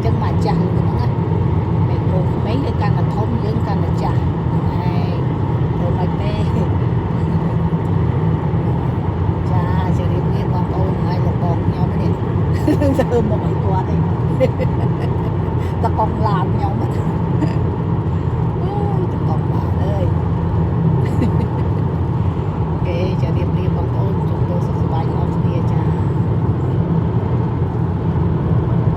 ចឹងមកចាស់លឿនហ្នឹងណាមិនកូនក្មេងគេកាន់តែធំយើងកាន់តែចាស់ហ្នឹងឯងទៅមិនទេចាជម្រាបលាបងប្អូនហើយលបងខ្ញុំនេះធ្វើមកឲ្យគាត់ឯងតកងឡានខ្ញុំ។